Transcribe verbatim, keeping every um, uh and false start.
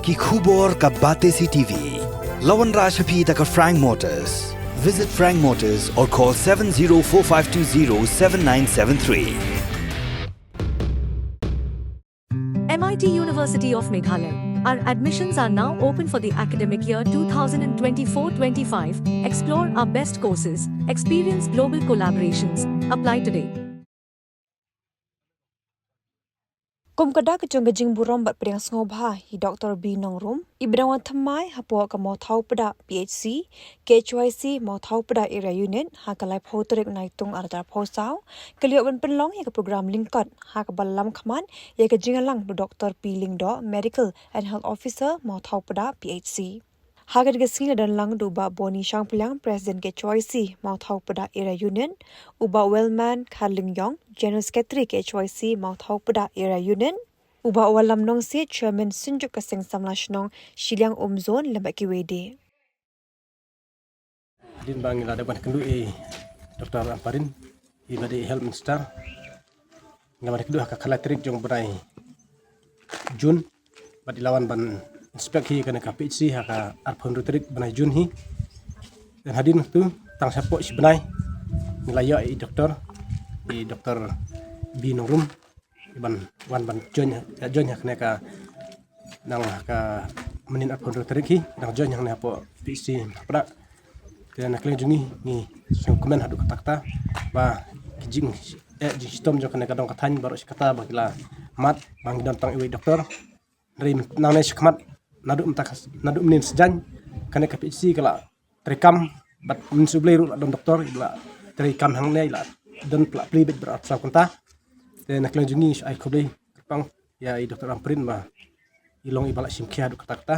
Ki khubor ka Batesi TV. La wanrah sha phi da ka Frank Motors. Visit Frank Motors or call seven zero four five two zero seven nine seven three. M I T University of Meghalaya. Our admissions are now open for the academic year two thousand twenty-four twenty-five. Explore our best courses, experience global collaborations. Apply today. Kum ka dak ka jong ka jingburom bad pdiang sngewbha ïa i Doktor B Nongrum, iba dang wan thymmai hapoh ka Mawthaw Pdah P H C, K H Y C Mawthaw Pdah Area Unit, ha ka laiphew tarik Naitung arhajar arphew saw, ka la ïoh ban pynlong ïa ka program lyngkot ha kaba la lam khmat ïa ka jingïalang da u Doktor P Lyngdoh, Medical and Health Officer Mawthaw Pdah P H C. Ha katei ka sngi la don lang da u Bah Bony Shangpliang, President K H Y C Mawthaw Pdah Area Unit, u Bah Wellman Kharlyngiong, General Secretary K H Y C Mawthaw Pdah Area Unit, u Bah Wallam Nongsiej, Chairman Synjuk ka Seng Samla Shnong Shilliang Umzone lem bad kiwei de. Hadien ba ngi la dep ban kynduh ïa i Doktor Ampareen, iba dei i Health Minister, ngi la wan kynduh ha ka khatlai tarik jong u bnai June, bad i la wan ban inspect hi kane ka P H C ha ka arphew hynriew tarik bnai June hi. Te hadien tu tang shapoh shi bnai ngi la ïoh ïa i doktor, i Doktor B Nongrum, ban wan ban join, join ha kane ka, dang ha ka mynnin arphew hynriew tarik hi, dang join hangne hapoh P H C Mawthaw Pdah. Te na ka liang jong ngi, ngi sngewkmen haduh katta katta ba ki jing, eh, jingshitom jong kane ka dong ka thaiñ baroh shi katta ba ki la mad ba ngi don tang iwei i doktor. Hynrei nangne shakhmat, naduh mynta ka, naduh mynnin sajan, kane ka P H C ka la treikam bad mynnin shu Blei ruh la don doktor, i la treikam hangne, i la don pla pli bad baroh arphew saw kynta. Te na ka liang jong ngi shu ai khublei kyrpang ïa i Doktor Ampareen ba i long iba la shim khia haduh katta katta.